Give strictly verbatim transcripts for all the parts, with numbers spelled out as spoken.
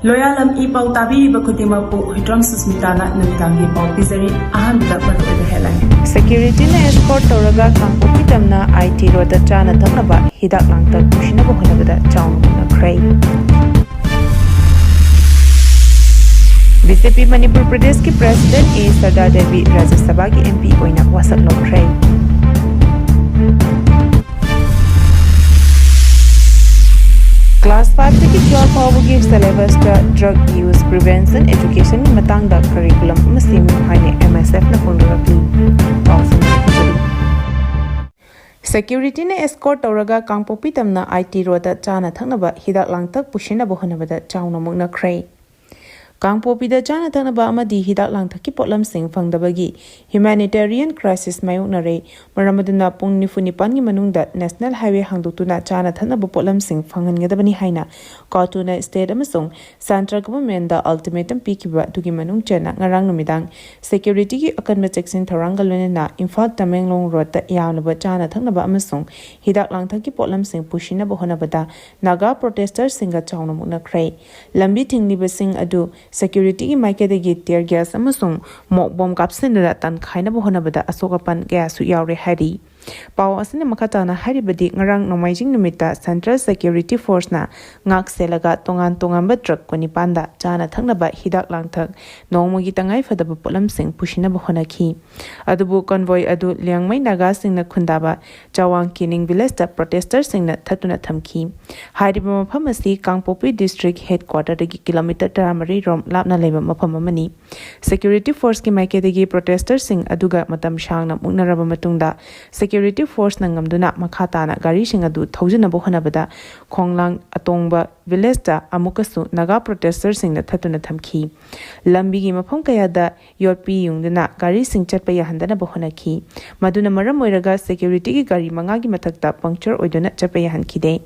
ꯂꯣꯌꯥꯂꯝ E ꯄꯥꯎ ꯇꯥꯕꯤꯔꯤꯕ ꯈꯨꯗꯤꯡꯃꯛꯄꯨ ꯍꯨꯏꯗ꯭ꯔꯣꯝ ꯁꯨꯁꯃꯤꯇꯥꯅ ꯅꯨꯃꯤꯗꯥꯡꯒꯤ ꯄꯥꯎ ꯄꯤꯖꯔꯤ꯫ ꯑꯍꯥꯟꯕꯗ ꯃꯔꯨꯑꯣꯏꯕ headline꯫ Securityꯅ escort ꯇꯧꯔꯒ ꯀꯥꯡꯄꯣꯛꯄꯤ ꯇꯝꯅ IT roadꯇ ꯆꯥꯅ ꯊꯛꯅꯕ ꯍꯤꯗꯥꯛ ꯂꯥꯡꯊꯛ ꯄꯨꯁꯤꯟꯅꯕ ꯍꯣꯠꯅꯕꯗ ꯆꯥꯎꯅ ꯃꯨꯛꯅꯈ꯭ꯔꯦ꯫ BJP ꯃꯅꯤꯄꯨꯔ ꯄ꯭ꯔꯗꯦꯁꯀꯤ president A ꯁꯔꯗꯥ ꯗꯦꯕꯤ ꯔꯥꯖ꯭ꯌ ꯁꯚꯥꯒꯤ MP ꯑꯣꯏꯅ ꯋꯥꯁꯛ ꯂꯧꯈ꯭ꯔꯦ꯫ Class fiveꯇꯒꯤ twelve ꯐꯥꯎꯕꯒꯤ syllabusꯇ drug use prevention educationꯒꯤ ꯃꯇꯥꯡꯗ curriculum ꯑꯃ ꯁꯦꯝꯃꯨ ꯍꯥꯏꯅ MSFꯅ ꯐꯣꯡꯗꯣꯔꯛꯂꯤ꯫ ꯄꯥꯎꯁꯤꯡ ꯄꯤꯖꯔꯤ꯫ Securityꯅ escort ꯇꯧꯔꯒ ꯀꯥꯡꯄꯣꯛꯄꯤ ꯇꯝꯅ IT roadꯇ ꯆꯥꯅ ꯊꯛꯅꯕ ꯍꯤꯗꯥꯛ ꯂꯥꯡꯊꯛ ꯄꯨꯁꯤꯟꯅꯕ ꯍꯣꯠꯅꯕꯗ ꯆꯥꯎꯅ ꯃꯨꯛꯅꯈ꯭ꯔꯦ꯫ ꯀꯥꯡꯄꯣꯛꯄꯤꯗ ꯆꯥꯅ ꯊꯛꯅꯕ ꯑꯃꯗꯤ ꯍꯤꯗꯥꯛ ꯂꯥꯡꯊꯛꯀꯤ ꯄꯣꯠꯂꯝꯁꯤꯡ ꯐꯪꯗꯕꯒꯤ humanitarian crisis ꯃꯥꯌꯣꯛꯅꯔꯦ꯫ ꯃꯔꯝ ꯑꯗꯨꯅ ꯄꯨꯡ ꯅꯤꯐꯨ ꯅꯤꯄꯥꯟꯒꯤ ꯃꯅꯨꯡꯗ National Highway ꯍꯥꯡꯗꯣꯛꯇꯨꯅ ꯆꯥꯅ ꯊꯛꯅꯕ ꯄꯣꯠꯂꯝꯁꯤꯡ ꯐꯪꯍꯟꯒꯗꯕꯅꯤ ꯍꯥꯏꯅ ꯀꯣꯇꯨꯅ state ꯑꯃꯁꯨꯡ central governmentꯗ ultimatum ꯄꯤꯈꯤꯕ ꯑꯗꯨꯒꯤ ꯃꯅꯨꯡ ꯆꯟꯅ ꯉꯔꯥꯡ ꯅꯨꯃꯤꯗꯥꯡ securityꯒꯤ ꯑꯀꯟꯕ ꯆꯦꯛꯁꯤꯟ ꯊꯧꯔꯥꯡꯒ ꯂꯣꯏꯅꯅ ꯏꯝꯐꯥꯜ ꯇꯃꯦꯡꯂꯣꯡ roadꯇ ꯌꯥꯝꯂꯕ ꯆꯥꯅ ꯊꯛꯅꯕ ꯑꯃꯁꯨꯡ ꯍꯤꯗꯥꯛ ꯂꯥꯡꯊꯛꯀꯤ ꯄꯣꯠꯂꯝꯁꯤꯡ ꯄꯨꯁꯤꯟꯅꯕ ꯍꯣꯠꯅꯕꯗ ꯅꯥꯒꯥ protesters ꯁꯤꯡꯒ ꯆꯥꯎꯅ ꯃꯨꯛꯅꯈ꯭ꯔꯦ꯫ ꯂꯝꯕꯤ ꯊꯤꯡꯂꯤꯕꯁꯤꯡ ꯑꯗꯨ securityꯒꯤ ꯃꯥꯏꯀꯩꯗꯒꯤ tear gas ꯑꯃꯁꯨꯡ ꯃꯣꯛ ꯕꯣꯝ ꯀꯥꯞꯁꯤꯟꯗꯨꯅ ꯇꯥꯟꯈꯥꯏꯅꯕ ꯍꯣꯠꯅꯕꯗ ꯑꯁꯣꯛ ꯑꯄꯟ ꯀꯌꯥꯁꯨ ꯌꯥꯎꯔꯦ ꯍꯥꯏꯔꯤ꯫ ꯄꯥꯎ ꯑꯁꯤꯅ ꯃꯈꯥ ꯇꯥꯅ ꯍꯥꯏꯔꯤꯕꯗꯤ, ꯉꯔꯥꯡ ꯅꯣꯡꯃꯥꯏꯖꯤꯡ ꯅꯨꯃꯤꯠꯇ central security forceꯅ ꯉꯥꯛ ꯁꯦꯜꯂꯒ ꯇꯣꯉꯥꯟ ꯇꯣꯉꯥꯟꯕ truck ꯀꯨꯟꯅꯤꯄꯥꯟꯗ ꯆꯥꯅ ꯊꯛꯅꯕ ꯍꯤꯗꯥꯛ ꯂꯥꯡꯊꯛ, ꯅꯣꯡꯃꯒꯤ ꯇꯉꯥꯏ ꯐꯗꯕ ꯄꯣꯠꯂꯝꯁꯤꯡ ꯄꯨꯁꯤꯟꯅꯕ ꯍꯣꯠꯅꯈꯤ꯫ ꯑꯗꯨꯕꯨ convoy ꯑꯗꯨ ꯂꯤꯌꯥꯡꯃꯩ ꯅꯥꯒꯥꯁꯤꯡꯅ ꯈꯨꯟꯗꯥꯕ ꯆꯋꯥꯡ ꯀꯤꯅꯤꯡ villageꯇ protesters ꯁꯤꯡꯅ ꯊꯠꯇꯨꯅ ꯊꯝꯈꯤ꯫ ꯍꯥꯏꯔꯤꯕ ꯃꯐꯝ ꯑꯁꯤ ꯀꯥꯡꯄꯣꯛꯄꯤ district headquarterꯗꯒꯤ kilometre ꯇꯔꯥꯃꯔꯤ ꯔꯣꯝ ꯂꯥꯞꯅ ꯂꯩꯕ ꯃꯐꯝ ꯑꯃꯅꯤ꯫ Security forceꯀꯤ ꯃꯥꯏꯀꯩꯗꯒꯤ protesters ꯁꯤꯡ ꯑꯗꯨꯒ ꯃꯇꯝ ꯁꯥꯡꯅ ꯃꯨꯛꯅꯔꯕ ꯃꯇꯨꯡꯗ, security forceꯅ ꯉꯝꯗꯨꯅ ꯃꯈꯥ ꯇꯥꯅ ꯒꯥꯔꯤꯁꯤꯡ ꯑꯗꯨ ꯊꯧꯖꯤꯟꯅꯕ ꯍꯣꯠꯅꯕꯗ ꯈꯣꯡꯂꯥꯡ ꯑꯇꯣꯡꯕ villageꯇ ꯑꯃꯨꯛꯀꯁꯨ ꯅꯥꯒꯥ protesters ꯁꯤꯡꯅ ꯊꯠꯇꯨꯅ ꯊꯝꯈꯤ꯫ ꯂꯝꯕꯤꯒꯤ ꯃꯐꯝ ꯀꯌꯥꯗ ꯌꯣꯠꯄꯤ ꯌꯨꯡꯗꯨꯅ ꯒꯥꯔꯤꯁꯤꯡ ꯆꯠꯄ ꯌꯥꯍꯟꯗꯅꯕ ꯍꯣꯠꯅꯈꯤ꯫ ꯃꯗꯨꯅ ꯃꯔꯝ ꯑꯣꯏꯔꯒ securityꯒꯤ ꯒꯥꯔꯤ ꯃꯉꯥꯒꯤ ꯃꯊꯛꯇ puncture ꯑꯣꯏꯗꯨꯅ ꯆꯠꯄ ꯌꯥꯍꯟꯈꯤꯗꯦ꯫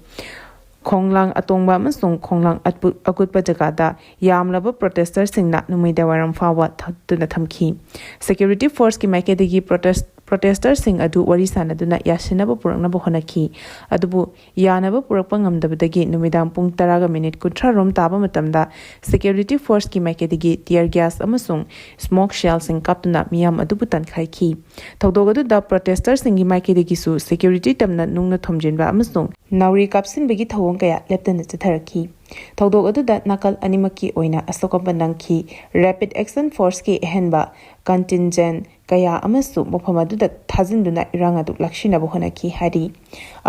ꯈꯣꯡꯂꯥꯡ ꯑꯇꯣꯡꯕ ꯑꯃꯁꯨꯡ ꯈꯣꯡꯂꯥꯡ ꯑꯠꯄꯨ-, ꯑꯀꯨꯠꯄ ꯖꯒꯥꯗ ꯌꯥꯝꯂꯕ protesters ꯁꯤꯡꯅ ꯅꯨꯃꯤꯗꯥꯡꯋꯥꯏꯔꯝ ꯐꯥꯎꯕ ꯊꯠꯇꯨꯅ ꯊꯝꯈꯤ꯫ Security forceꯀꯤ ꯃꯥꯏꯀꯩꯗꯒꯤ protest ꯄ꯭ꯔꯣꯇꯦꯁꯇꯔꯁꯤꯡ ꯑꯗꯨ ꯋꯥꯔꯤ ꯁꯥꯅꯗꯨꯅ ꯌꯥꯁꯤꯟꯅꯕ ꯄꯨꯔꯛꯅꯕ ꯍꯣꯠꯅꯈꯤ꯫ ꯑꯗꯨꯕꯨ ꯌꯥꯅꯕ ꯄꯨꯔꯛꯄ ꯉꯝꯗꯕꯗꯒꯤ ꯅꯨꯃꯤꯗꯥꯡ ꯄꯨꯡ ꯇꯔꯥꯒ ꯃꯤꯅꯤꯠ ꯀꯨꯟꯊ꯭ꯔꯥ ꯔꯣꯝ ꯇꯥꯕ ꯃꯇꯝꯗ ꯁꯦꯀ꯭ꯌꯨꯔꯤꯇꯤ ꯐꯣꯔꯁꯀꯤ ꯃꯥꯏꯀꯩꯗꯒꯤ ꯇꯤꯌꯔ ꯒ꯭ꯌꯥꯁ ꯑꯃꯁꯨꯡ ꯁ꯭ꯃꯣꯛ ꯁꯦꯜꯁꯤꯡ ꯀꯥꯞꯇꯨꯅ ꯃꯤꯌꯥꯝ ꯑꯗꯨꯕꯨ ꯇꯥꯟꯈꯥꯏꯈꯤ꯫ ꯊꯧꯗꯣꯛ ꯑꯗꯨꯗ ꯄ꯭ꯔꯣꯇꯦꯁꯇꯔꯁꯤꯡꯒꯤ ꯃꯥꯏꯀꯩꯗꯒꯤꯁꯨ ꯁꯦꯀ꯭ꯌꯨꯔꯤꯇꯤ ꯇꯝꯅ ꯅꯨꯡꯅ ꯊꯣꯝꯖꯤꯟꯕ ꯑꯃꯁꯨꯡ ꯅꯥꯎꯔꯤ ꯀꯥꯞꯁꯤꯟꯕꯒꯤ ꯊꯧꯑꯣꯡ ꯀꯌꯥ ꯂꯦꯞꯇꯅ ꯆꯠꯊꯔꯛꯈꯤ꯫ ꯊꯧꯗꯣꯛ ꯑꯗꯨꯗ ꯅꯥꯀꯜ ꯑꯅꯤꯃꯛꯀꯤ ꯑꯣꯏꯅ ꯑꯁꯣꯛ ꯑꯄꯟ ꯅꯪꯈꯤ꯫ ꯔꯦꯄꯤꯗ ꯑꯦꯛꯁꯟ ꯐꯣꯔꯁꯀꯤ ꯑꯍꯦꯟꯕ ꯀꯟꯇꯤꯟꯖꯦꯟ ꯀꯌꯥ ꯑꯃꯁꯨ ꯃꯐꯝ ꯑꯗꯨꯗ ꯊꯥꯖꯤꯟꯗꯨꯅ ꯏꯔꯥꯡ ꯑꯗꯨ ꯂꯥꯛꯁꯤꯟꯅꯕ ꯍꯣꯠꯅꯈꯤ ꯍꯥꯏꯔꯤ꯫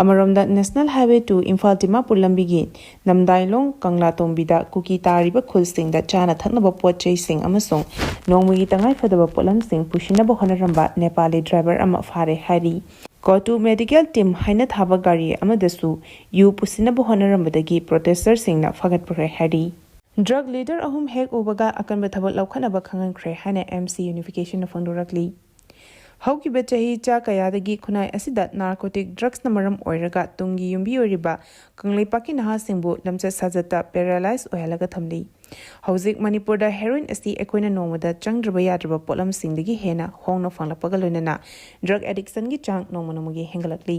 ꯑꯃꯔꯣꯝꯗ, national highway two Imphal Dimapur ꯂꯝꯕꯤꯒꯤ ꯅꯝꯗꯥꯏꯂꯣꯡ ꯀꯪꯂꯥꯇꯣꯡꯕꯤꯗ ꯀꯨꯀꯤ ꯇꯥꯔꯤꯕ ꯈꯨꯜꯁꯤꯡꯗ ꯆꯥꯅ ꯊꯛꯅꯕ ꯄꯣꯠ ꯆꯩꯁꯤꯡ ꯑꯃꯁꯨꯡ ꯅꯣꯡꯃꯒꯤ ꯇꯉꯥꯏꯐꯗꯕ ꯄꯣꯠꯂꯝꯁꯤꯡ ꯄꯨꯁꯤꯟꯅꯕ ꯍꯣꯠꯅꯔꯝꯕ ꯅꯦꯄꯥꯂꯤ ꯗ꯭ꯔꯥꯏꯚꯔ ꯑꯃ ꯐꯥꯔꯦ ꯍꯥꯏꯔꯤ꯫ ꯀꯣꯇꯨ ꯃꯦꯗꯤꯀꯦꯜ ꯇꯤꯝ ꯍꯥꯏꯅ ꯊꯥꯕ ꯒꯥꯔꯤ ꯑꯃꯗꯁꯨ ꯌꯨ ꯄꯨꯁꯤꯟꯅꯕ ꯍꯣꯠꯅꯔꯝꯕꯗꯒꯤ ꯄ꯭ꯔꯣꯇꯦꯁꯇꯔꯁꯤꯡꯅ ꯐꯥꯒꯠꯄꯈ꯭ꯔꯦ ꯍꯥꯏꯔꯤ꯫ ꯗ꯭ꯔꯒ ꯂꯤꯗꯔ ꯑꯍꯨꯝ ꯍꯦꯛ ꯎꯕꯒ ꯑꯀꯟꯕ ꯊꯕꯛ ꯂꯧꯈꯠꯅꯕ ꯈꯪꯍꯟꯈ꯭ꯔꯦ ꯍꯥꯏꯅ ꯑꯦꯝ ꯁꯤ ꯌꯨꯅꯤꯐꯤꯀꯦꯁꯟꯅ ꯐꯣꯡꯗꯣꯔꯛꯂꯤ꯫ ꯍꯧꯈꯤꯕ ꯆꯍꯤ ꯆꯥ ꯀꯌꯥꯗꯒꯤ ꯈꯨꯟꯅꯥꯏ ꯑꯁꯤꯗ ꯅꯥꯔꯀꯣꯇꯤꯛ ꯗ꯭ꯔꯒꯁꯅ ꯃꯔꯝ ꯑꯣꯏꯔꯒ ꯇꯨꯡꯒꯤ ꯌꯨꯝꯕꯤ ꯑꯣꯏꯔꯤꯕ ꯀꯪꯂꯩꯄꯥꯛꯀꯤ ꯅꯍꯥꯁꯤꯡꯕꯨ ꯂꯝꯆꯠ ꯁꯥꯖꯠꯇ ꯄꯦꯔꯥꯂꯥꯏꯖ ꯑꯣꯏꯍꯜꯂꯒ ꯊꯝꯂꯤ꯫ ꯍꯧꯖꯤꯛ ꯃꯅꯤꯄꯨꯔꯗ ꯍꯦꯔꯣꯏꯟ ꯑꯁꯤ ꯑꯩꯈꯣꯏꯅ ꯅꯣꯡꯃꯗ ꯆꯪꯗ꯭ꯔꯕ ꯌꯥꯗ꯭ꯔꯕ ꯄꯣꯠꯂꯝꯁꯤꯡꯗꯒꯤ ꯍꯦꯟꯅ ꯍꯣꯡꯅ ꯐꯪꯂꯛꯄꯒ ꯂꯣꯏꯅꯅ ꯗ꯭ꯔꯒ ꯑꯦꯗꯤꯛꯁꯟꯒꯤ ꯆꯥꯡ ꯅꯣꯡꯃ ꯅꯣꯡꯃꯒꯤ ꯍꯦꯟꯒꯠꯂꯛꯂꯤ꯫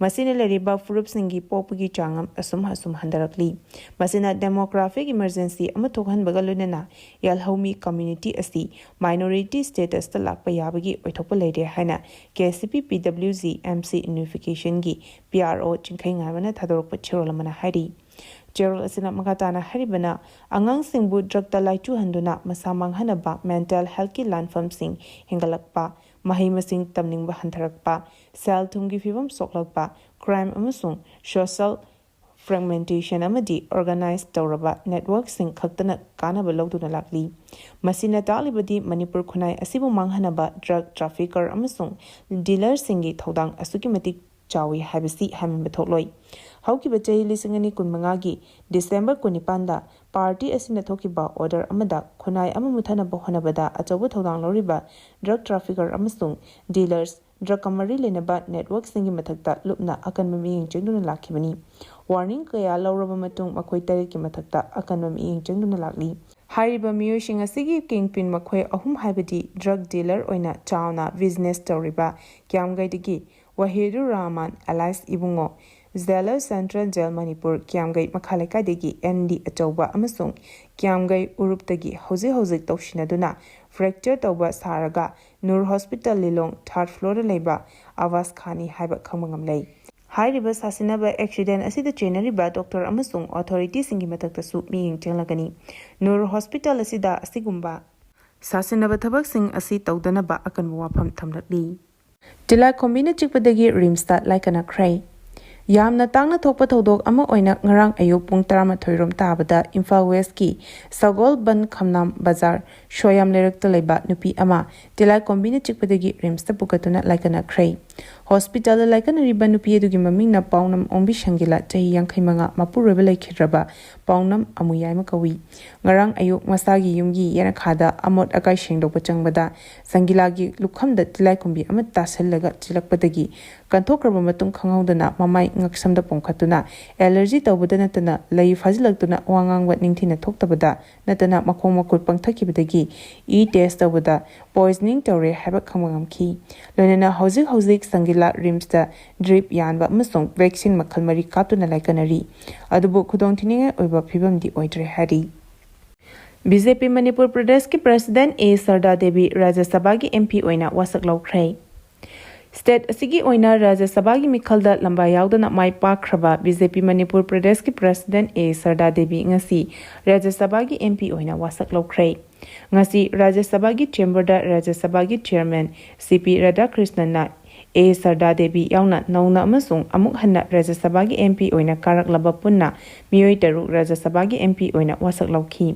ꯃꯁꯤꯅ ꯂꯩꯔꯤꯕ ꯐꯨꯔꯨꯞꯁꯤꯡꯒꯤ ꯄꯣꯛꯄꯒꯤ ꯆꯥꯡ ꯑꯁꯨꯝ ꯑꯁꯨꯝ ꯍꯟꯊꯔꯛꯂꯤ꯫ ꯃꯁꯤꯅ ꯗꯦꯃꯣꯒ꯭ꯔꯥꯐꯤꯛ ꯏꯃꯔꯖꯦꯟꯁꯤ ꯑꯃ ꯊꯣꯛꯍꯟꯕꯒ ꯂꯣꯏꯅꯅ ꯌꯦꯜꯍꯧꯃꯤ ꯀꯝꯃ꯭ꯌꯨꯅꯤꯇꯤ ꯑꯁꯤ ꯃꯥꯏꯅꯣꯔꯤꯇꯤ ꯁ꯭ꯇꯦꯇꯁꯇ ꯂꯥꯛꯄ ꯌꯥꯕꯒꯤ ꯑꯣꯏꯊꯣꯛꯄ ꯂꯩꯔꯦ ꯍꯥꯏꯅ ꯀꯦ ꯁꯤ ꯄꯤ ꯄꯤ W G M C ꯌꯨꯅꯤꯐꯤꯀꯦꯁꯟꯒꯤ P R ꯑꯣ ꯆꯤꯡꯈꯩ ꯉꯥꯟꯕꯅ ꯊꯥꯗꯣꯔꯛꯄ ꯆꯦꯔꯣꯜ ꯑꯃꯅ ꯍꯥꯏꯔꯤ꯫ ꯆꯦꯔꯣꯜ ꯑꯁꯤꯅ ꯃꯈꯥ ꯇꯥꯅ ꯍꯥꯏꯔꯤꯕꯅ, ꯑꯉꯥꯡꯁꯤꯡꯕꯨ ꯗ꯭ꯔꯒꯇ ꯂꯥꯏꯆꯨꯍꯟꯗꯨꯅ ꯃꯁꯥ ꯃꯥꯡꯍꯟꯅꯕ ꯃꯦꯟꯇꯦꯜ ꯍꯦꯜꯊꯀꯤ ꯂꯥꯟꯐꯝꯁꯤꯡ ꯍꯦꯟꯒꯠꯂꯛꯄ, ꯃꯍꯩ ꯃꯁꯤꯡ ꯇꯝꯅꯤꯡꯕ ꯍꯟꯊꯔꯛꯄ, ꯁꯦꯜ ꯊꯨꯝꯒꯤ ꯐꯤꯕꯝ ꯁꯣꯛꯂꯛꯄ, ꯀ꯭ꯔꯥꯏꯝ ꯑꯃꯁꯨꯡ ꯁꯣꯁꯦꯜ ꯐ꯭ꯔꯦꯒꯃꯦꯟꯇꯦꯁꯟ ꯑꯃꯗꯤ ꯑꯣꯔꯒꯅꯥꯏꯖ ꯇꯧꯔꯕ ꯅꯦꯠꯋꯔꯛꯁꯤꯡ ꯈꯛꯇꯅ ꯀꯥꯟꯅꯕ ꯂꯧꯗꯨꯅ ꯂꯥꯛꯂꯤ꯫ ꯃꯁꯤꯅ ꯇꯥꯛꯂꯤꯕꯗꯤ ꯃꯅꯤꯄꯨꯔ ꯈꯨꯟꯅꯥꯏ ꯑꯁꯤꯕꯨ ꯃꯥꯡꯍꯟꯅꯕ ꯗ꯭ꯔꯒ ꯇ꯭ꯔꯥꯐꯤꯀꯔ ꯑꯃꯁꯨꯡ ꯗꯤꯂꯔꯁꯤꯡꯒꯤ ꯊꯧꯗꯥꯡ ꯑꯁꯨꯛꯀꯤ ꯃꯇꯤꯛ ꯆꯥꯎꯏ ꯍꯥꯏꯕꯁꯤ ꯍꯥꯏꯃꯟꯕ ꯊꯣꯛꯂꯣꯏ꯫ ꯍꯧꯈꯤꯕ ꯆꯍꯤ ꯂꯤꯁꯤꯡ ꯑꯅꯤ ꯀꯨꯟꯃꯉꯥꯒꯤ ꯗꯤꯁꯦꯝꯕꯔ ꯀꯨꯟꯅꯤꯄꯥꯟꯗ ꯄꯥꯔꯇꯤ ꯑꯁꯤꯅ ꯊꯣꯛꯈꯤꯕ ꯑꯣꯔꯗꯔ ꯑꯃꯗ ꯈꯨꯟꯅꯥꯏ ꯑꯃ ꯃꯨꯠꯊꯅꯕ ꯍꯣꯠꯅꯕꯗ ꯑꯆꯧꯕ ꯊꯧꯗꯥꯡ ꯂꯧꯔꯤꯕ ꯗ꯭ꯔꯒ ꯇ꯭ꯔꯥꯐꯤꯀꯔ ꯑꯃꯁꯨꯡ ꯗꯤꯂꯔꯁ, ꯗ꯭ꯔꯒꯀ ꯃꯔꯤ ꯂꯩꯅꯕ ꯅꯦꯠꯋꯔꯛꯁꯤꯡꯒꯤ ꯃꯊꯛꯇ ꯂꯨꯞꯅ ꯑꯀꯟꯕ ꯃꯤꯠꯌꯦꯡ ꯆꯪꯗꯨꯅ ꯂꯥꯛꯈꯤꯕꯅꯤ꯫ ꯋꯥꯔꯅꯤꯡ ꯀꯌꯥ ꯂꯧꯔꯕ ꯃꯇꯨꯡ ꯃꯈꯣꯏ ꯇꯔꯦꯠꯀꯤ ꯃꯊꯛꯇ ꯑꯀꯟꯕ ꯃꯤꯠꯌꯦꯡ ꯆꯪꯗꯨꯅ ꯂꯥꯛꯂꯤ꯫ ꯍꯥꯏꯔꯤꯕ ꯃꯤꯑꯣꯏꯁꯤꯡ ꯑꯁꯤꯒꯤ ꯀꯤꯡꯄꯤꯟ ꯃꯈꯣꯏ ꯑꯍꯨꯝ, ꯍꯥꯏꯕꯗꯤ ꯗ꯭ꯔꯒ ꯗꯤꯂꯔ ꯑꯣꯏꯅ ꯆꯥꯎꯅ ꯕꯤꯖꯤꯅꯦꯁ ꯇꯧꯔꯤꯕ ꯀꯤꯌꯥꯝꯒꯩꯗꯒꯤ ꯋꯥꯍꯤꯗꯨꯔ ꯔꯍꯃꯥꯟ ꯑꯦꯂꯥꯏꯁ ꯏꯕꯨꯡꯉꯣ, ꯖꯦꯂꯔ ꯁꯦꯟꯇ꯭ꯔꯦꯜ ꯖꯦꯜ ꯃꯅꯤꯄꯨꯔ ꯀꯤꯌꯥꯝꯒꯩ ꯃꯈꯥ ꯂꯩꯀꯥꯏꯗꯒꯤ ꯑꯦꯝ ꯗꯤ ꯑꯆꯧꯕ ꯑꯃꯁꯨꯡ ꯀꯤꯌꯥꯝꯒꯩ ꯎꯔꯨꯞꯇꯒꯤ ꯍꯧꯖꯤꯛ ꯍꯧꯖꯤꯛ ꯇꯧꯁꯤꯟꯅꯗꯨꯅ ꯐ꯭ꯔꯦꯛꯆꯔ ꯇꯧꯕ ꯁꯥꯔꯒ ꯅꯨꯔ ꯍꯣꯁꯄꯤꯇꯥꯜ ꯂꯤꯂꯣꯡ ꯊꯥꯔꯠ ꯐ꯭ꯂꯣꯔꯗ ꯂꯩꯕ ꯑꯋꯥꯁ ꯈꯥꯟꯅꯤ ꯍꯥꯏꯕ ꯈꯪꯕ ꯉꯝꯂꯦ꯫ ꯍꯥꯏꯔꯤꯕ ꯁꯥꯁꯤꯟꯅꯕ ꯑꯦꯛꯁꯤꯗꯦꯟ ꯑꯁꯤꯗ ꯆꯦꯟꯅꯔꯤꯕ ꯗꯣꯛꯇꯔ ꯑꯃꯁꯨꯡ ꯑꯣꯊꯣꯔꯤꯇꯤꯁꯤꯡꯒꯤ ꯃꯊꯛꯇꯁꯨ ꯃꯤꯠꯌꯦꯡ ꯆꯪꯂꯒꯅꯤ꯫ ꯅꯨꯔ ꯍꯣꯁꯄꯤꯇꯥꯜ ꯑꯁꯤꯗ ꯑꯁꯤꯒꯨꯝꯕ ꯁꯥꯁꯤꯟꯅꯕ ꯊꯕꯛꯁꯤꯡ ꯑꯁꯤ ꯇꯧꯗꯅꯕ ꯑꯀꯟꯕ ꯋꯥꯐꯝ ꯊꯝꯂꯛꯂꯤ꯫ ꯇꯤꯂꯥꯏꯈꯣꯝꯕꯤꯅ ꯆꯤꯛꯄꯗꯒꯤ ꯔꯤꯝꯁꯇ ꯂꯥꯏꯀꯠꯅꯈ꯭ꯔꯦ꯫ ꯌꯥꯝꯅ ꯇꯥꯡꯅ ꯊꯣꯛꯄ ꯊꯧꯗꯣꯛ ꯑꯃ ꯑꯣꯏꯅ ꯉꯔꯥꯡ ꯑꯌꯨꯛ ꯄꯨꯡ ꯇꯔꯥꯃꯥꯊꯣꯏ ꯔꯣꯝ ꯇꯥꯕꯗ ꯏꯝꯐꯥꯜ ꯋꯦꯁꯀꯤ ꯁꯒꯣꯜꯕꯟ ꯈꯝꯅꯥꯝ ꯕꯖꯥꯔ ꯁꯣꯌꯥꯝ ꯂꯩꯔꯛꯇ ꯂꯩꯕ ꯅꯨꯄꯤ ꯑꯃ ꯇꯤꯂꯥꯏꯈꯣꯝꯕꯤꯅ ꯆꯤꯛꯄꯗꯒꯤ ꯔꯤꯝꯁꯇ ꯄꯨꯈꯠꯇꯨꯅ ꯂꯥꯏꯀꯠꯅꯈ꯭ꯔꯦ꯫ ꯍꯣꯁꯄꯤꯇꯥꯜꯗ ꯂꯥꯏꯀꯠꯅꯔꯤꯕ ꯅꯨꯄꯤ ꯑꯗꯨꯒꯤ ꯃꯃꯤꯡꯅ ꯄꯥꯎꯅꯝ ꯑꯣꯡꯕꯤ ꯁꯪꯒꯤꯂꯥ, ꯆꯍꯤ ꯌꯥꯡꯈꯩ ꯃꯉꯥ, ꯃꯄꯨꯔꯣꯏꯕ ꯂꯩꯈꯤꯗ꯭ꯔꯕ ꯄꯥꯎꯅꯝ ꯑꯃꯨꯌꯥꯏꯃ ꯀꯧꯏ꯫ ꯉꯔꯥꯡ ꯑꯌꯨꯛ ꯃꯁꯥꯒꯤ ꯌꯨꯝꯒꯤ ꯌꯦꯅꯈꯥꯗ ꯑꯃꯣꯠ ꯑꯀꯥꯏ ꯁꯦꯡꯗꯣꯛꯄ ꯆꯪꯕꯗ ꯁꯪꯒꯤꯂꯥꯒꯤ ꯂꯨꯈꯝꯗ ꯇꯤꯂꯥꯏꯈꯣꯝꯕꯤ ꯑꯃ ꯇꯥꯁꯤꯜꯂꯒ ꯆꯤꯜꯂꯛꯄꯗꯒꯤ ꯀꯟꯊꯣꯛꯈ꯭ꯔꯕ ꯃꯇꯨꯡ ꯈꯪꯍꯧꯗꯅ ꯃꯃꯥꯏ ꯉꯛꯁꯝꯗ ꯄꯣꯝꯈꯠꯇꯨꯅ ꯑꯦꯂꯔꯖꯤ ꯇꯧꯕꯗ ꯅꯠꯇꯅ ꯂꯩ ꯐꯥꯖꯤꯜꯂꯛꯇꯨꯅ ꯋꯥ ꯉꯥꯡꯕ ꯅꯤꯡꯊꯤꯅ ꯊꯣꯛꯇꯕꯗ ꯅꯠꯇꯅ ꯃꯈꯣꯡ ꯃꯈꯨꯠ ꯄꯪꯊꯛꯈꯤꯕꯗꯒꯤ ꯏ ꯇꯦꯁ ꯇꯧꯕꯗ ꯄꯣꯏꯖꯅꯤꯡ ꯇꯧꯔꯦ ꯍꯥꯏꯕ ꯈꯪꯕ ꯉꯝꯈꯤ꯫ ꯂꯣꯏꯅꯅ ꯍꯧꯖꯤꯛ ꯍꯧꯖꯤꯛ ꯁꯪꯒꯤꯂꯥ ꯔꯤꯝꯁꯇ ꯗ꯭ꯔꯤꯞ ꯌꯥꯟꯕ ꯑꯃꯁꯨꯡ ꯚꯦꯛꯁꯤꯟ ꯃꯈꯜ ꯃꯔꯤ ꯀꯥꯞꯇꯨꯅ ꯂꯥꯏꯀꯠꯅꯔꯤ꯫ ꯑꯗꯨꯕꯨ ꯈꯨꯗꯣꯡꯊꯤꯅꯤꯡꯉꯥꯏ ꯑꯣꯏꯕ ꯐꯤꯕꯝꯗꯤ ꯑꯣꯏꯗ꯭ꯔꯦ ꯍꯥꯏꯔꯤ꯫ ꯕꯤ ꯖꯦ ꯄꯤ ꯃꯅꯤꯄꯨꯔ ꯄ꯭ꯔꯗꯦꯁꯀꯤ ꯄ꯭ꯔꯁꯤꯗꯦꯟ ꯑꯦ ꯁꯔꯗꯥ ꯗꯦꯕꯤ ꯔꯥꯖ꯭ꯌ ꯁꯚꯥꯒꯤ ꯑꯦꯝ ꯄꯤ ꯑꯣꯏꯅ ꯋꯥꯁꯛ ꯂꯧꯈ꯭ꯔꯦ꯫ ꯁ꯭ꯇꯦꯠ ꯑꯁꯤꯒꯤ ꯑꯣꯏꯅ ꯔꯥꯖ꯭ꯌ ꯁꯚꯥꯒꯤ ꯃꯤꯈꯜꯗ ꯂꯝꯕꯥ ꯌꯥꯎꯗꯅ ꯃꯥꯏ ꯄꯥꯛꯈ꯭ꯔꯕ ꯕꯤ ꯖꯦ ꯄꯤ ꯃꯅꯤꯄꯨꯔ ꯄ꯭ꯔꯗꯦꯁꯀꯤ ꯄ꯭ꯔꯁꯤꯗꯦꯟ ꯑꯦ ꯁꯔꯗꯥ ꯗꯦꯕꯤ ꯉꯁꯤ ꯔꯥꯖ꯭ꯌ ꯁꯚꯥꯒꯤ ꯑꯦꯝ ꯄꯤ ꯑꯣꯏꯅ ꯋꯥꯁꯛ ꯂꯧꯈ꯭ꯔꯦ꯫ ꯉꯁꯤ ꯔꯥꯖ꯭ꯌ ꯁꯚꯥꯒꯤ ꯆꯦꯝꯕꯔꯗ ꯔꯥꯖ꯭ꯌ ꯁꯚꯥꯒꯤ ꯆꯤꯌꯔꯃꯦꯟ ꯁꯤ ꯄꯤ ꯔꯥꯙꯥꯀ꯭ꯔꯤꯁꯅꯟꯅ ꯑꯦ ꯁꯔꯗꯥ ꯗꯦꯕꯤ ꯌꯥꯎꯅ ꯅꯧꯅ ꯑꯃꯁꯨꯡ ꯑꯃꯨꯛ ꯍꯟꯅ ꯔꯥꯖ꯭ꯌ ꯁꯚꯥꯒꯤ ꯑꯦꯝ ꯄꯤ ꯑꯣꯏꯅ ꯀꯥꯔꯛꯂꯕ ꯄꯨꯟꯅ ꯃꯤꯑꯣꯏ ꯇꯔꯨꯛ ꯔꯥꯖ꯭ꯌ ꯁꯚꯥꯒꯤ ꯑꯦꯝ ꯄꯤ ꯑꯣꯏꯅ ꯋꯥꯁꯛ ꯂꯧꯈꯤ꯫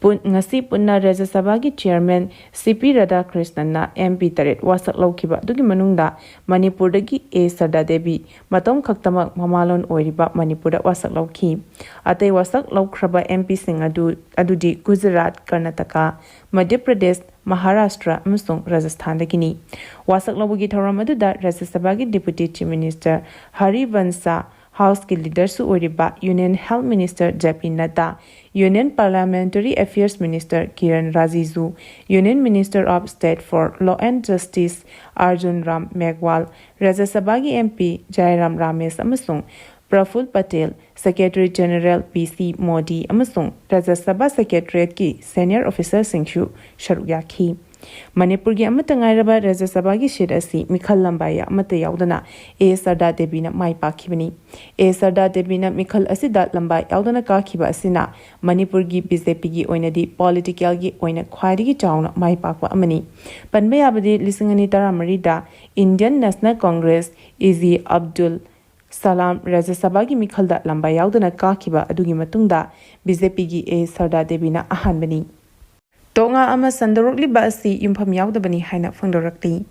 ꯄꯨꯟ-, ꯉꯁꯤ ꯄꯨꯟꯅ ꯔꯥꯖ꯭ꯌ ꯁꯚꯥꯒꯤ ꯆꯤꯌꯔꯃꯦꯟ ꯁꯤ ꯄꯤ ꯔꯥꯙꯥꯀ꯭ꯔꯤꯁꯅꯟꯅ ꯑꯦꯝ ꯄꯤ ꯇꯔꯦꯠ ꯋꯥꯁꯛ ꯂꯧꯈꯤꯕ ꯑꯗꯨꯒꯤ ꯃꯅꯨꯡꯗ ꯃꯅꯤꯄꯨꯔꯗꯒꯤ ꯑꯦ ꯁꯔꯗꯥ ꯗꯦꯕꯤ ꯃꯇꯣꯝ ꯈꯛꯇꯃꯛ ꯃꯃꯥꯂꯣꯟ ꯑꯣꯏꯔꯤꯕ ꯃꯅꯤꯄꯨꯔꯗ ꯋꯥꯁꯛ ꯂꯧꯈꯤ꯫ ꯑꯇꯩ ꯋꯥꯁꯛ ꯂꯧꯈ꯭ꯔꯕ ꯑꯦꯝ ꯄꯤꯁꯤꯡ ꯑꯗꯨ, ꯑꯗꯨꯗꯤ ꯒꯨꯖꯔꯥꯠ, ꯀꯔꯅꯥꯇꯀꯥ, ꯃꯙ꯭ꯌ ꯄ꯭ꯔꯗꯦꯁ, ꯃꯍꯥꯔꯥꯁꯇ꯭ꯔ ꯑꯃꯁꯨꯡ ꯔꯥꯖꯁꯊꯥꯟꯗꯒꯤꯅꯤ꯫ ꯋꯥꯁꯛ ꯂꯧꯕꯒꯤ ꯊꯧꯔꯝ ꯑꯗꯨꯗ ꯔꯥꯖ꯭ꯌ ꯁꯚꯥꯒꯤ ꯗꯤꯄꯨꯇꯤ ꯆꯤꯐ ꯃꯤꯅꯤꯁꯇꯔ ꯍꯔꯤꯕꯟꯁ ꯍꯥꯎꯁꯀꯤ ꯂꯤꯗꯔꯁꯨ ꯑꯣꯏꯔꯤꯕ Union Health Minister J P Nadda, Union Parliamentary Affairs Minister Kiren Rijiju, Union Minister of State for Law and Justice Arjun Ram Meghwal, ꯔꯥꯖ꯭ꯌ ꯁꯚꯥꯒꯤ M P Jairam Ramesh ꯑꯃꯁꯨꯡ Praful Patel, Secretary General P C Modi ꯑꯃꯁꯨꯡ ꯔꯥꯖ꯭ꯌ ꯁꯚꯥ Secretariatꯀꯤ senior officerꯁꯤꯡꯁꯨ ꯁꯔꯨꯛ ꯌꯥꯈꯤ꯫ ꯃꯅꯤꯄꯨꯔꯒꯤ ꯑꯃꯠꯇ ꯉꯥꯏꯔꯕ ꯔꯥꯖ꯭ꯌ ꯁꯚꯥꯒꯤ seat ꯑꯁꯤ ꯃꯤꯈꯜ ꯂꯝꯕꯥꯏ ꯑꯃꯠꯇ ꯌꯥꯎꯗꯅ A Sharda Deviꯅ my ꯄꯥꯛꯈꯤꯕꯅꯤ꯫ A Sharda Deviꯅ ꯃꯤꯈꯜ ꯑꯁꯤꯗ ꯂꯝꯕꯥꯏ ꯌꯥꯎꯗꯅ ꯀꯥꯈꯤꯕ ꯑꯁꯤꯅ ꯃꯅꯤꯄꯨꯔꯒꯤ BJPꯒꯤ ꯑꯣꯏꯅꯗꯤ politicalꯒꯤ ꯑꯣꯏꯅ ꯈ꯭ꯋꯥꯏꯗꯒꯤ ꯆꯥꯎꯅ ꯃꯥꯏ ꯄꯥꯛꯄ ꯑꯃꯅꯤ꯫ ꯄꯟꯕ ꯌꯥꯕꯗꯤ ꯂꯤꯁꯤꯡ ꯑꯅꯤ ꯇꯔꯥꯃꯔꯤꯗ Indian National Congress, A G Abdul Salam ꯔꯥꯖ꯭ꯌ ꯁꯚꯥꯒꯤ ꯃꯤꯈꯜꯗ ꯂꯝꯕꯥꯏ ꯌꯥꯎꯗꯅ ꯀꯥꯈꯤꯕ ꯑꯗꯨꯒꯤ ꯃꯇꯨꯡꯗ BJPꯒꯤ A Sharda Deviꯅ ꯑꯍꯥꯟꯕꯅꯤ꯫ ꯇꯣꯛꯉꯥ ꯑꯃ ꯁꯟꯗꯣꯔꯛꯂꯤꯕ ꯑꯁꯤ ꯌꯨꯝꯐꯝ ꯌꯥꯎꯗꯕꯅꯤ ꯍꯥꯏꯅ ꯐꯣꯡꯗꯣꯔꯛꯂꯤ꯫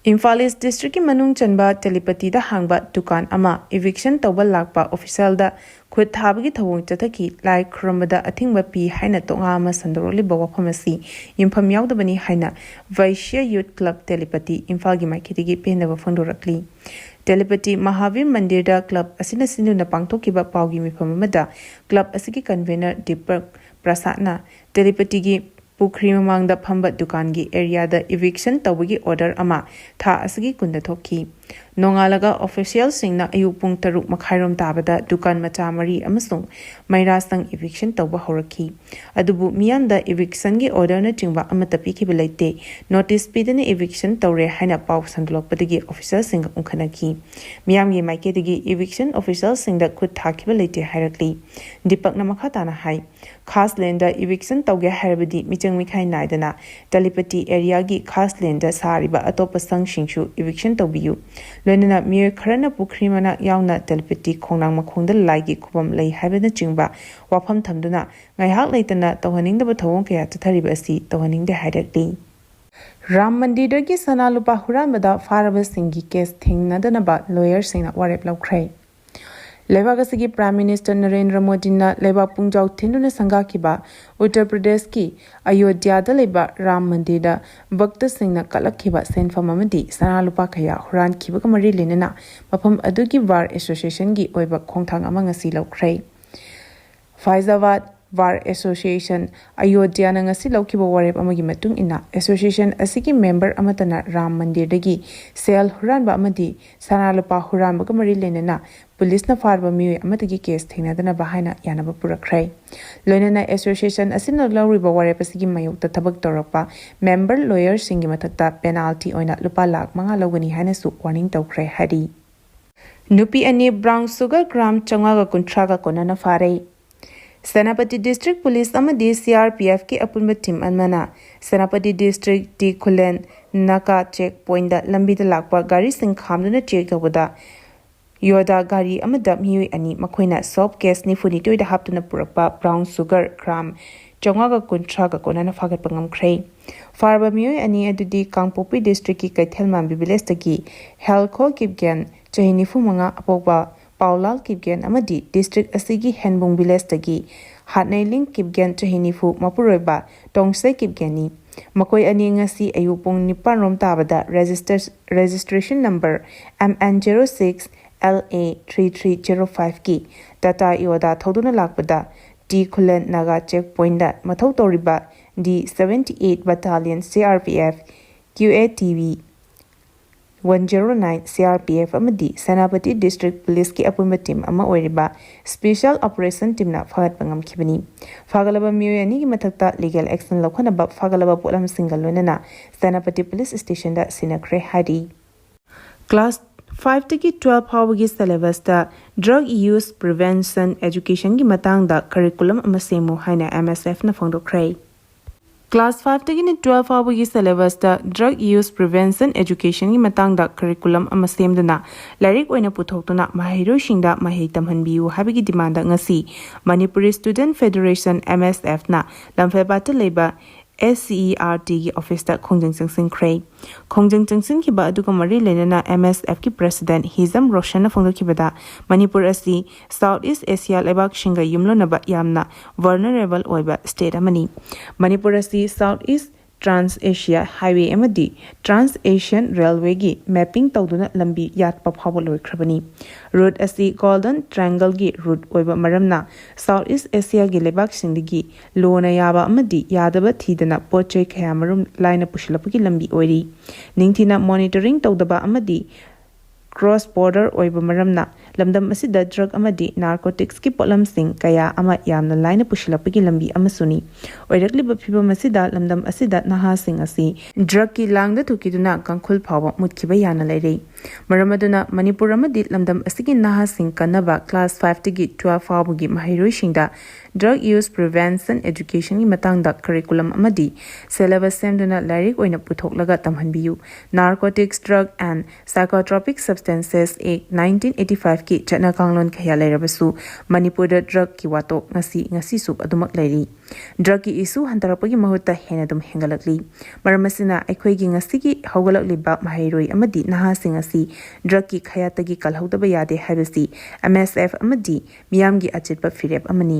ꯏꯝꯐꯥꯜ East Districtꯀꯤ ꯃꯅꯨꯡ ꯆꯟꯕ ꯇꯦꯂꯤꯄꯇꯤꯗ ꯍꯥꯡꯕ ꯗꯨꯀꯥꯟ ꯑꯃ eviction ꯇꯧꯕ ꯂꯥꯛꯄ officialꯗ ꯈꯨꯠ ꯊꯥꯕꯒꯤ ꯊꯧꯑꯣꯡ ꯆꯠꯊꯈꯤ꯫ ꯂꯥꯏ ꯈꯨꯔꯨꯝꯕꯗ ꯑꯊꯤꯡꯕ ꯄꯤ ꯍꯥꯏꯅ ꯇꯣꯛꯉꯥ ꯑꯃ ꯁꯟꯗꯣꯔꯛꯂꯤꯕ ꯋꯥꯐꯝ ꯑꯁꯤ ꯌꯨꯝꯐꯝ ꯌꯥꯎꯗꯕꯅꯤ ꯍꯥꯏꯅ Vaishya Youth Club ꯇꯦꯂꯤꯄꯇꯤ ꯏꯝꯐꯥꯜꯒꯤ ꯃꯥꯏꯀꯩꯗꯒꯤ ꯄꯦꯟꯗꯕ ꯐꯣꯡꯗꯣꯔꯛꯂꯤ꯫ ꯇꯦꯂꯤꯄꯇꯤ ꯃꯍꯥꯚꯤꯔ ꯃꯟꯗꯤꯔꯗ club ꯑꯁꯤꯅ ꯁꯤꯟꯗꯨꯅ ꯄꯥꯡꯊꯣꯛꯈꯤꯕ ꯄꯥꯎꯒꯤ ꯃꯤꯐꯝ ꯑꯃꯗ club ꯑꯁꯤꯒꯤ convener ꯗꯤꯄꯛ ꯄ꯭ꯔꯁꯥꯗꯅ ꯇꯦꯂꯤꯄꯇꯤꯒꯤ ꯄꯨꯈ꯭ꯔꯤ ꯃꯃꯥꯡꯗ ꯐꯝꯕ ꯗꯨꯀꯥꯟꯒꯤ areaꯗ eviction ꯇꯧꯕꯒꯤ order ꯑꯃ ꯊꯥ ꯑꯁꯤꯒꯤ ꯀꯨꯟꯗ ꯊꯣꯛꯈꯤ꯫ ꯅꯣꯡꯉꯥꯜꯂꯒ officialꯁꯤꯡꯅ ꯑꯌꯨꯛ ꯄꯨꯡ ꯇꯔꯨꯛ ꯃꯈꯥꯏꯔꯣꯝ ꯇꯥꯕꯗ ꯗꯨꯀꯥꯟ ꯃꯆꯥ ꯃꯔꯤ ꯑꯃꯁꯨꯡ ꯃꯩꯔꯥꯁꯪ eviction ꯇꯧꯕ ꯍꯧꯔꯛꯈꯤ꯫ ꯑꯗꯨꯕꯨ ꯃꯤꯌꯥꯝꯗ evictionꯒꯤ orderꯅꯆꯤꯡꯕ ꯑꯃꯠꯇ ꯄꯤꯈꯤꯕ ꯂꯩꯇꯦ꯫ Notice ꯄꯤꯗꯅ eviction ꯇꯧꯔꯦ ꯍꯥꯏꯅ ꯄꯥꯎ ꯁꯟꯗꯣꯛꯂꯛꯄꯗꯒꯤ officialꯁꯤꯡꯒ ꯎꯪꯈꯠꯅꯈꯤ꯫ ꯃꯤꯌꯥꯝꯒꯤ ꯃꯥꯏꯀꯩꯗꯒꯤ eviction officialꯁꯤꯡꯗ ꯈꯨꯠ ꯊꯥꯈꯤꯕ ꯂꯩꯇꯦ ꯍꯥꯏꯔꯛꯂꯤ꯫ ꯗꯤꯄꯛꯅ ꯃꯈꯥ ꯇꯥꯅ ꯍꯥꯏ, Khaslandꯗ eviction ꯇꯧꯒꯦ ꯍꯥꯏꯔꯕꯗꯤ ꯃꯤꯆꯪ ꯃꯤꯈꯥꯏ ꯅꯥꯏꯗꯅ ꯇꯦꯂꯤꯄꯇꯤ areaꯒꯤ Khaslandꯗ ꯁꯥꯔꯤꯕ ꯑꯇꯣꯞꯄ ꯁꯪꯁꯤꯡꯁꯨ eviction ꯇꯧꯕꯤꯌꯨ꯫ ꯂꯣꯏꯅꯅ ꯃꯤꯑꯣꯏ ꯈꯔꯅ ꯄꯨꯈ꯭ꯔꯤ ꯃꯅꯥꯛ ꯌꯥꯎꯅ ꯇꯦꯂꯤꯄꯇꯤ ꯈꯣꯡꯅꯥꯡ ꯃꯈꯣꯡꯗ ꯂꯥꯏꯒꯤ ꯈꯨꯕꯝ ꯂꯩ ꯍꯥꯏꯕꯅꯆꯤꯡꯕ ꯋꯥꯐꯝ ꯊꯝꯗꯨꯅ ꯉꯥꯏꯍꯥꯛ ꯂꯩꯇꯅ ꯇꯧꯍꯟꯅꯤꯡꯗꯕ ꯊꯧꯑꯣꯡ ꯀꯌꯥ ꯆꯠꯊꯔꯤꯕ ꯑꯁꯤ ꯇꯧꯍꯟꯅꯤꯡꯗꯦ ꯍꯥꯏꯔꯛꯂꯤ꯫ ꯔꯥꯝ ꯃꯟꯗꯤꯔꯗꯒꯤ ꯁꯅꯥ ꯂꯨꯄꯥ ꯍꯨꯔꯥꯟꯕꯗ ꯐꯥꯔꯕꯁꯤꯡꯒꯤ case ꯊꯦꯡꯅꯗꯅꯕ lawyerꯁꯤꯡꯅ ꯋꯥꯔꯦꯞ ꯂꯧꯈ꯭ꯔꯦ꯫ ꯂꯩꯕꯥꯛ ꯑꯁꯤꯒꯤ Prime Minister ꯅꯔꯦꯟꯗ꯭ꯔ ꯃꯣꯗꯤꯅ ꯂꯩꯕꯥꯛ ꯄꯨꯡꯖꯥꯎ ꯊꯤꯟꯗꯨꯅ ꯁꯪꯒꯥꯈꯤꯕ ꯎꯠꯇꯔ ꯄ꯭ꯔꯗꯦꯁꯀꯤ ꯑꯌꯣꯙ꯭ꯌꯥꯗ ꯂꯩꯕ ꯔꯥꯝ ꯃꯟꯗꯤꯔꯗ ꯚꯛꯇꯁꯤꯡꯅ ꯀꯠꯂꯛꯈꯤꯕ ꯁꯦꯟꯐꯝ ꯑꯃꯗꯤ ꯁꯅꯥ ꯂꯨꯄꯥ ꯀꯌꯥ ꯍꯨꯔꯥꯟꯈꯤꯕꯒ ꯃꯔꯤ ꯂꯩꯅꯅ ꯃꯐꯝ ꯑꯗꯨꯒꯤ ꯕꯥꯔ ꯑꯦꯁꯣꯁꯤꯌꯦꯁꯟꯒꯤ ꯑꯣꯏꯕ ꯈꯣꯡꯊꯥꯡ ꯑꯃ ꯉꯁꯤ ꯂꯧꯈ꯭ꯔꯦ꯫ ꯐꯥꯏꯖꯥꯕꯥꯗ ꯕꯥꯔ ꯑꯦꯁꯣꯁꯤꯌꯦꯁꯟ ꯑꯌꯣꯙ꯭ꯌꯥꯅ ꯉꯁꯤ ꯂꯧꯈꯤꯕ ꯋꯥꯔꯦꯞ ꯑꯃꯒꯤ ꯃꯇꯨꯡ ꯏꯟꯅ, ꯑꯦꯁꯣꯁꯤꯌꯦꯁꯟ ꯑꯁꯤꯒꯤ ꯃꯦꯝꯕꯔ ꯑꯃꯠꯇꯅ ꯔꯥꯝ ꯃꯟꯗꯤꯔꯗꯒꯤ ꯁꯦꯜ ꯍꯨꯔꯥꯟꯕ ꯑꯃꯗꯤ ꯁꯅꯥ ꯂꯨꯄꯥ ꯍꯨꯔꯥꯟꯕꯒ ꯃꯔꯤ ꯂꯩꯅꯅ ꯄꯨꯂꯤꯁꯅ ꯐꯥꯔꯕ ꯃꯤꯑꯣꯏ ꯑꯃꯗꯒꯤ ꯀꯦꯁ ꯊꯦꯡꯅꯗꯅꯕ ꯍꯥꯏꯅ ꯌꯥꯅꯕ ꯄꯨꯔꯛꯈ꯭ꯔꯦ꯫ ꯂꯣꯏꯅꯅ ꯑꯦꯁꯣꯁꯤꯌꯦꯁꯟ ꯑꯁꯤꯅ ꯂꯧꯔꯤꯕ ꯋꯥꯔꯦꯞ ꯑꯁꯤꯒꯤ ꯃꯥꯌꯣꯛꯇ ꯊꯕꯛ ꯇꯧꯔꯛꯄ ꯃꯦꯝꯕꯔ ꯂꯣꯌꯔꯁꯤꯡꯒꯤ ꯃꯊꯛꯇ ꯄꯦꯅꯥꯜꯇꯤ ꯑꯣꯏꯅ ꯂꯨꯄꯥ ꯂꯥꯈ ꯃꯉꯥ ꯂꯧꯒꯅꯤ ꯍꯥꯏꯅꯁꯨ ꯋꯥꯔꯅꯤꯡ ꯇꯧꯈ꯭ꯔꯦ ꯍꯥꯏꯔꯤ꯫ ꯅꯨꯄꯤ ꯑꯅꯤ ꯕ꯭ꯔꯥꯎꯟ ꯁꯨꯒꯔ ꯒ꯭ꯔꯥꯝ ꯆꯥꯝꯃꯉꯥꯒ ꯀꯨꯟꯊ꯭ꯔꯥꯒ ꯀꯣꯟꯅꯅ ꯐꯥꯔꯦ꯫ ꯁꯦꯅꯥꯄꯇꯤ ꯗꯤꯁꯇ꯭ꯔꯤꯛ ꯄꯨꯂꯤꯁ ꯑꯃꯗꯤ ꯁꯤ ꯑꯥꯔ ꯄꯤ ꯑꯦꯐꯀꯤ ꯑꯄꯨꯟꯕ ꯇꯤꯝ ꯑꯃꯅ ꯁꯦꯅꯥꯄꯇꯤ ꯗꯤꯁꯇ꯭ꯔꯤꯛ ꯇꯤ ꯈꯨꯂꯦꯟ ꯅꯥꯀꯥ ꯆꯦꯛ ꯄꯣꯏꯟꯗ ꯂꯝꯕꯤꯗ ꯂꯥꯛꯄ ꯒꯥꯔꯤꯁꯤꯡ ꯈꯥꯝꯗꯨꯅ ꯆꯦꯛ ꯇꯧꯕꯗ ꯌꯣꯗꯥ ꯒꯥꯔꯤ ꯑꯃꯗ ꯃꯤꯑꯣꯏ ꯑꯅꯤ, ꯃꯈꯣꯏꯅ ꯁꯣꯞ ꯀꯦꯁ ꯅꯤꯐꯨꯅꯤꯊꯣꯏꯗ ꯍꯥꯞꯇꯨꯅ ꯄꯨꯔꯛꯄ ꯕ꯭ꯔꯥꯎꯟ ꯁꯨꯒꯔ ꯒ꯭ꯔꯥꯝ ꯆꯥꯝꯃꯉꯥꯒ ꯀꯨꯟꯊ꯭ꯔꯥꯒ ꯀꯣꯟꯅꯅ ꯐꯥꯒꯠꯄ ꯉꯝꯈ꯭ꯔꯦ꯫ ꯐꯥꯔꯕ ꯃꯤꯑꯣꯏ ꯑꯅꯤ ꯑꯗꯨꯗꯤ ꯀꯥꯡꯄꯣꯛꯄꯤ ꯗꯤꯁꯇ꯭ꯔꯤꯛꯀꯤ ꯀꯩꯊꯦꯜꯃꯥꯟꯕꯤ ꯚꯤꯂꯦꯖꯇꯒꯤ ꯍꯦꯜꯈꯣ ꯀꯤꯞꯒꯦꯟ, ꯆꯍꯤ ꯅꯤꯐꯨ ꯃꯉꯥ, ꯑꯄꯣꯛꯄ ꯄꯥꯎꯂꯥꯜ ꯀꯤꯞꯒꯦꯟ ꯑꯃꯗꯤ ꯗꯤꯁꯇ꯭ꯔꯤꯛ ꯑꯁꯤꯒꯤ ꯍꯦꯟꯕꯨꯡ ꯚꯤꯂꯦꯖꯇꯒꯤ ꯍꯥꯠꯅꯩꯂꯤꯡ ꯀꯤꯞꯒꯦꯟ, ꯆꯍꯤ ꯅꯤꯐꯨ, ꯃꯄꯨꯔꯣꯏꯕ ꯇꯣꯡꯁꯦ ꯀꯤꯞꯒꯦꯟꯅꯤ꯫ ꯃꯈꯣꯏ ꯑꯅꯤ ꯉꯁꯤ ꯑꯌꯨꯛ ꯄꯨꯡ ꯅꯤꯄꯥꯟ ꯔꯣꯝ ꯇꯥꯕꯗ register-, registration number M N zero six L A three three zero ꯐꯥꯏꯚꯀꯤ ꯇꯥꯇꯥ ꯏꯌꯣꯗꯥ ꯊꯧꯗꯨꯅ ꯂꯥꯛꯄꯗ ꯇꯤ ꯈꯨꯂꯦꯟ ꯅꯥꯒꯥ ꯆꯦꯛ ꯄꯣꯏꯟꯗ ꯃꯊꯧ ꯇꯧꯔꯤꯕ ꯗꯤ seventy eight battalion C R P F Q A T V one zero nine C R P F ꯑꯃꯗꯤ Senapati district ꯄꯨꯂꯤꯁꯀꯤ ꯑꯄꯨꯟꯕ ꯇꯤꯝ ꯑꯃ ꯑꯣꯏꯔꯤꯕ ꯁ꯭ꯄꯦꯁꯤꯌꯦꯜ ꯑꯣꯄꯔꯦꯁꯟ ꯇꯤꯝꯅ ꯐꯥꯒꯠꯄ ꯉꯝꯈꯤꯕꯅꯤ꯫ ꯐꯥꯒꯠꯂꯕ ꯃꯤꯑꯣꯏ ꯑꯅꯤꯒꯤ ꯃꯊꯛꯇ ꯂꯤꯒꯦꯜ ꯑꯦꯛꯁꯟ ꯂꯧꯈꯠꯅꯕ ꯐꯥꯒꯠꯂꯕ ꯄꯣꯠꯂꯝꯁꯤꯡꯒ ꯂꯣꯏꯅꯅ ꯁꯦꯅꯥꯄꯇꯤ ꯄꯨꯂꯤꯁ ꯁ꯭ꯇꯦꯁꯟꯗ ꯁꯤꯟꯅꯈ꯭ꯔꯦ ꯍꯥꯏꯔꯤ꯫ ꯀ꯭ꯂꯥꯁ ꯐꯥꯏꯚꯇꯒꯤ ꯇꯨꯋꯦꯜꯐ ꯐꯥꯎꯕꯒꯤ ꯁꯦꯂꯦꯕꯁꯇ ꯗ꯭ꯔꯒ ꯌꯨꯁ ꯄ꯭ꯔꯤꯚꯦꯟꯁꯟ ꯑꯦꯖꯨꯀꯦꯁꯟꯒꯤ ꯃꯇꯥꯡꯗ ꯀꯔꯤꯀꯨꯂꯝ ꯑꯃ ꯁꯦꯝꯃꯨ ꯍꯥꯏꯅ ꯑꯦꯝ ꯑꯦꯁ ꯑꯦꯐꯅ ꯐꯣꯡꯗꯣꯛꯈ꯭ꯔꯦ꯫ ꯀ꯭ꯂꯥꯁ ꯐꯥꯏꯚꯇꯒꯤꯅ ꯇꯨꯋꯦꯜꯐ ꯐꯥꯎꯕꯒꯤ ꯁꯦꯂꯦꯕꯁꯇ ꯗ꯭ꯔꯒ ꯌꯨꯁ ꯄ꯭ꯔꯤꯚꯦꯟꯁꯟ ꯑꯦꯖꯨꯀꯦꯁꯟꯒꯤ ꯃꯇꯥꯡꯗ ꯀꯔꯤꯀꯨꯂꯝ ꯑꯃ ꯁꯦꯝꯗꯨꯅ ꯂꯥꯏꯔꯤꯛ ꯑꯣꯏꯅ ꯄꯨꯊꯣꯛꯇꯨꯅ ꯃꯍꯩꯔꯣꯏꯁꯤꯡꯗ ꯃꯍꯩ ꯇꯝꯍꯟꯕꯤꯌꯨ ꯍꯥꯏꯕꯒꯤ ꯗꯤꯃꯥꯟꯗ ꯉꯁꯤ ꯃꯅꯤꯄꯨꯔꯤ ꯁ꯭ꯇꯨꯗꯦꯟꯠ ꯐꯦꯗꯔꯦꯁꯟ, ꯑꯦꯝ ꯑꯦꯁ ꯑꯦꯐꯅ ꯂꯝꯐꯦꯜꯄꯥꯠꯇ ꯂꯩꯕ ꯑꯦꯁ ꯁꯤ ꯏ ꯑꯥꯔ ꯇꯤꯒꯤ ꯑꯣꯐꯤꯁꯇ ꯈꯣꯡꯖꯪ ꯆꯪꯁꯤꯟꯈ꯭ꯔꯦ꯫ ꯈꯣꯡꯖꯪ ꯆꯪꯁꯤꯟꯈꯤꯕ ꯑꯗꯨꯒ ꯃꯔꯤ ꯂꯩꯅꯅ ꯑꯦꯝ ꯑꯦꯁ ꯑꯦꯐꯀꯤ ꯄ꯭ꯔꯁꯤꯗꯦꯟꯠ ꯍꯤꯖꯝ ꯔꯣꯁꯟꯅ ꯐꯣꯡꯗꯣꯛꯈꯤꯕꯗ, ꯃꯅꯤꯄꯨꯔ ꯑꯁꯤ ꯁꯥꯎꯠ ꯏꯁ ꯑꯦꯁꯤꯌꯥ ꯂꯩꯕꯥꯛꯁꯤꯡꯒ ꯌꯨꯝꯂꯣꯟꯅꯕ ꯌꯥꯝꯅ ꯚꯜꯅꯔꯦꯕꯜ ꯑꯣꯏꯕ ꯁ꯭ꯇꯦꯠ ꯑꯃꯅꯤ꯫ ꯃꯅꯤꯄꯨꯔ ꯑꯁꯤ ꯁꯥꯎꯠ ꯏꯁ ꯇ꯭ꯔꯥꯟꯁ ꯑꯦꯁꯤꯌꯥ ꯍꯥꯏꯋꯦ ꯑꯃꯗꯤ ꯇ꯭ꯔꯥꯟꯁ ꯑꯦꯁꯤꯌꯥꯟ ꯔꯦꯜꯋꯦꯒꯤ ꯃꯦꯞꯄꯤꯡ ꯇꯧꯗꯨꯅ ꯂꯝꯕꯤ ꯌꯥꯠꯄ ꯐꯥꯎꯕ ꯂꯣꯏꯈ꯭ꯔꯕꯅꯤ꯫ ꯔꯨꯠ ꯑꯁꯤ ꯒꯣꯜꯗꯟ ꯇ꯭ꯔꯥꯏꯡꯒꯜꯒꯤ ꯔꯨꯠ ꯑꯣꯏꯕ ꯃꯔꯝꯅ ꯁꯥꯎꯠ ꯏꯁ ꯑꯦꯁꯤꯌꯥꯒꯤ ꯂꯩꯕꯥꯛꯁꯤꯡꯗꯒꯤ ꯂꯣꯅ ꯌꯥꯕ ꯑꯃꯗꯤ ꯌꯥꯗꯕ ꯊꯤꯗꯅ ꯄꯣꯠ ꯆꯩ ꯀꯌꯥꯃꯔꯨꯝ ꯂꯥꯏꯅ ꯄꯨꯁꯤꯜꯂꯛꯄꯒꯤ ꯂꯝꯕꯤ ꯑꯣꯏꯔꯤ꯫ ꯅꯤꯡꯊꯤꯅ ꯃꯣꯅꯤꯇꯔꯤꯡ ꯇꯧꯗꯕ ꯑꯃꯗꯤ ꯀ꯭ꯔꯣꯁ ꯕꯣꯔꯗꯔ ꯑꯣꯏꯕ ꯃꯔꯝꯅ ꯂꯝꯗꯝ ꯑꯁꯤꯗ ꯗ꯭ꯔꯒ ꯑꯃꯗꯤ ꯅꯥꯔꯀꯣꯇꯤꯛꯁꯀꯤ ꯄꯣꯠꯂꯝꯁꯤꯡ ꯀꯌꯥ ꯑꯃ ꯌꯥꯝꯅ ꯂꯥꯏꯅ ꯄꯨꯁꯤꯜꯂꯛꯄꯒꯤ ꯂꯝꯕꯤ ꯑꯃꯁꯨꯅꯤ꯫ ꯑꯣꯏꯔꯛꯂꯤꯕ ꯐꯤꯕꯝ ꯑꯁꯤꯗ ꯂꯝꯗꯝ ꯑꯁꯤꯗ ꯅꯍꯥꯁꯤꯡ ꯑꯁꯤ ꯗ꯭ꯔꯒꯀꯤ ꯂꯥꯡꯗ ꯊꯨꯈꯤꯗꯨꯅ ꯀꯥꯡꯈꯨꯜ ꯐꯥꯎꯕ ꯃꯨꯠꯈꯤꯕ ꯌꯥꯅ ꯂꯩꯔꯦ꯫ ꯃꯔꯝ ꯑꯗꯨꯅ ꯃꯅꯤꯄꯨꯔ ꯑꯃꯗꯤ ꯂꯝꯗꯝ ꯑꯁꯤꯒꯤ ꯅꯍꯥꯁꯤꯡ ꯀꯟꯅꯕ class five ꯇꯒꯤ twelve ꯐꯥꯎꯕꯒꯤ ꯃꯍꯩꯔꯣꯏꯁꯤꯡꯗ drug use prevention educationꯒꯤ ꯃꯇꯥꯡꯗ curriculum ꯑꯃꯗꯤ syllabus ꯁꯦꯝꯗꯨꯅ ꯂꯥꯏꯔꯤꯛ ꯑꯣꯏꯅ ꯄꯨꯊꯣꯛꯂꯒ ꯇꯝꯍꯟꯕꯤꯌꯨ꯫ Narcotics, Drug and Psychotropic Substances Act nineteen eighty fiveꯀꯤ ꯆꯠꯅ ꯀꯥꯡꯂꯣꯟ ꯀꯌꯥ ꯂꯩꯔꯕꯁꯨ ꯃꯅꯤꯄꯨꯔꯗ ꯗ꯭ꯔꯒꯀꯤ ꯋꯥꯊꯣꯛ ꯉꯁꯤ ꯉꯁꯤꯁꯨ ꯑꯗꯨꯃꯛ ꯂꯩꯔꯤ꯫ ꯗ꯭ꯔꯒꯀꯤ ꯏꯁꯨ ꯍꯟꯊꯔꯛꯄꯒꯤ ꯃꯍꯨꯠꯇ ꯍꯦꯟꯅ ꯑꯗꯨꯝ ꯍꯦꯟꯒꯠꯂꯛꯂꯤ꯫ ꯃꯔꯝ ꯑꯁꯤꯅ ꯑꯩꯈꯣꯏꯒꯤ ꯉꯁꯤꯒꯤ ꯍꯧꯒꯠꯂꯛꯂꯤꯕ ꯃꯍꯩꯔꯣꯏ ꯑꯃꯗꯤ ꯅꯍꯥꯁꯤꯡ ꯑꯁꯤ ꯗ꯭ꯔꯒꯀꯤ ꯈꯌꯥꯠꯇꯒꯤ ꯀꯜꯍꯧꯗꯕ ꯌꯥꯗꯦ ꯍꯥꯏꯕꯁꯤ ꯑꯦꯝ ꯑꯦꯁ ꯑꯦꯐ ꯑꯃꯗꯤ ꯃꯤꯌꯥꯝꯒꯤ ꯑꯆꯦꯠꯄ ꯐꯤꯔꯦꯞ ꯑꯃꯅꯤ꯫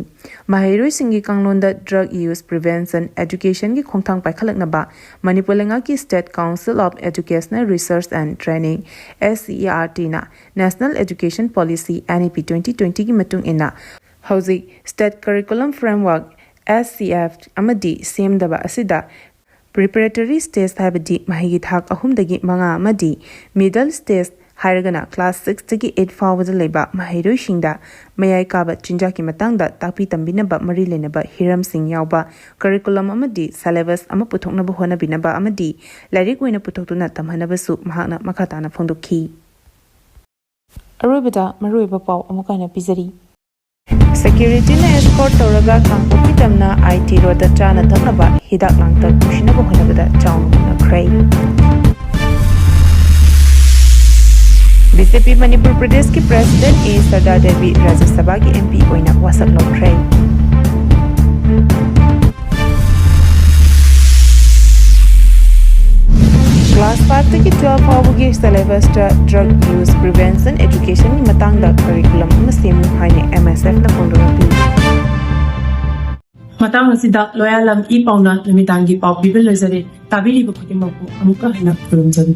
ꯃꯍꯩꯔꯣꯏꯁꯤꯡꯒꯤ ꯀꯥꯡꯂꯣꯟꯗ drug use prevention educationꯒꯤ ꯈꯣꯡꯊꯥꯡ ꯄꯥꯏꯈꯠꯂꯛꯅꯕ ꯃꯅꯤꯄꯨꯔ ꯂꯩꯉꯥꯛꯀꯤ State Council of Educational Research and Training, S C E R Tꯅ National Education Policy, N E P twenty twentyꯒꯤ ꯃꯇꯨꯡ ꯏꯟꯅ ꯍꯧꯖꯤꯛ State Curriculum Framework, S C F, ꯑꯃꯗꯤ ꯁꯦꯝꯗꯕ ꯑꯁꯤꯗ preparatory stage ꯍꯥꯏꯕꯗꯤ ꯃꯍꯩꯒꯤ ꯊꯥꯛ ꯑꯍꯨꯝꯗꯒꯤ ꯃꯉꯥ ꯑꯃꯗꯤ middle stage ꯍꯥꯏꯔꯒꯅ class sixꯇꯒꯤ eight ꯐꯥꯎꯕꯗ ꯂꯩꯕ ꯃꯍꯩꯔꯣꯏꯁꯤꯡꯗ ꯃꯌꯥꯏ ꯀꯥꯕ ꯆꯤꯟꯖꯥꯛꯀꯤ ꯃꯇꯥꯡꯗ ꯇꯥꯛꯄꯤ ꯇꯝꯕꯤꯅꯕ ꯃꯔꯤ ꯂꯩꯅꯕ ꯍꯤꯔꯝꯁꯤꯡ ꯌꯥꯎꯕ curriculum ꯑꯃꯗꯤ syllabus ꯑꯃ ꯄꯨꯊꯣꯛꯅꯕ ꯍꯣꯠꯅꯕꯤꯅꯕ ꯑꯃꯗꯤ ꯂꯥꯏꯔꯤꯛ ꯑꯣꯏꯅ ꯄꯨꯊꯣꯛꯇꯨꯅ ꯇꯝꯍꯟꯅꯕꯁꯨ ꯃꯍꯥꯛꯅ ꯃꯈꯥ ꯇꯥꯅ ꯐꯣꯡꯗꯣꯛꯈꯤ꯫ ꯑꯔꯣꯏꯕꯗ ꯃꯔꯨꯑꯣꯏꯕ ꯄꯥꯎ ꯑꯃꯨꯛ ꯍꯟꯅ ꯄꯤꯖꯔꯤ꯫ Securityꯅ escort ꯇꯧꯔꯒ ꯀꯥꯡꯄꯣꯛꯄꯤ ꯇꯝꯅ I T roadꯇ ꯆꯥꯅ ꯊꯛꯅꯕ ꯍꯤꯗꯥꯛ ꯂꯥꯡꯊꯛ ꯄꯨꯁꯤꯟꯅꯕ ꯍꯣꯠꯅꯕꯗ ꯆꯥꯎꯅ ꯃꯨꯟꯅꯈ꯭ꯔꯦ꯫ B J P ꯃꯅꯤꯄꯨꯔ ꯄ꯭ꯔꯗꯦꯁꯀꯤ president A ꯁꯔꯗꯥ ꯗꯦꯕꯤ ꯔꯥꯖ꯭ꯌ ꯁꯚꯥꯒꯤ M P ꯑꯣꯏꯅ ꯋꯥꯁꯛ ꯂꯧꯈ꯭ꯔꯦ꯫ Class five ꯇꯒꯤ twelve ꯐꯥꯎꯕꯒꯤ syllabus ꯇ drug use prevention education ꯒꯤ ꯃꯇꯥꯡꯗ curriculum ꯑꯃ ꯁꯦꯝꯃꯨ ꯍꯥꯏꯅ M S F ꯅ ꯐꯣꯡꯗꯣꯔꯛꯂꯤ꯫ ꯃꯇꯥꯡ ꯑꯁꯤꯗ ꯂꯣꯌꯥꯂꯝ ꯏ ꯄꯥꯎꯅ ꯅꯨꯃꯤꯗꯥꯡꯒꯤ ꯄꯥꯎ ꯄꯤꯕ ꯂꯣꯏꯖꯔꯦ꯫ ꯇꯥꯕꯤꯔꯤꯕ ꯈꯨꯗꯤꯡꯃꯛꯄꯨ ꯑꯃꯨꯛꯀ ꯍꯟꯅ ꯈꯨꯔꯨꯝꯖꯔꯤ꯫